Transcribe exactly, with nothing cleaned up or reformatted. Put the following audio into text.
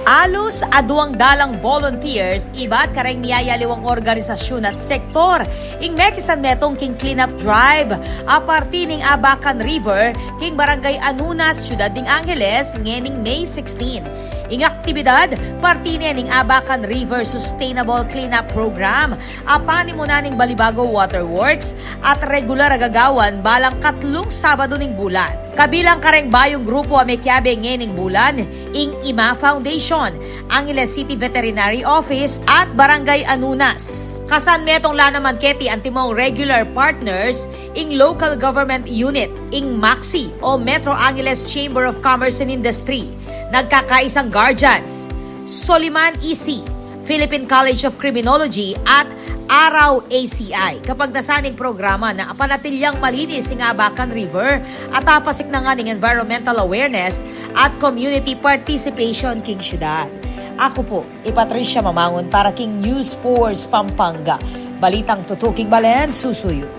Alus aduang dalang volunteers ibat kareng miyayaliwang organisasyun at sektor ing mekisan metung king cleanup drive a parti ning Abacan River king Barangay Anunas, Ciudad ning Angeles, ngening May sixteen. Ing aktibidad, parti ne ning Abacan River Sustainable Cleanup Program a panimunan ning Balibago Waterworks at regular a gagawan balang katlung Sabadu ning bulan. Kabilang kareng bayung grupu a mekiabe ngening bulan, ing IMA Foundation, Angeles City Veterinary Office at Barangay Anunas. Kasan metung la naman keti antimong regular partners, ing local government unit, ing MACC o Metro Angeles Chamber of Commerce and Industry, nagkakaisang guardians, Soliman E C, Philippine College of Criminology at Araw A C I. Kapag nasaning programa na apanatilyang malinis ing Abacan River at apasik na nga ning environmental awareness at community participation king syudad. Aku pu, i Patricia Mamangun para king News Force Pampanga. Balitang tutuking balen, susuyu.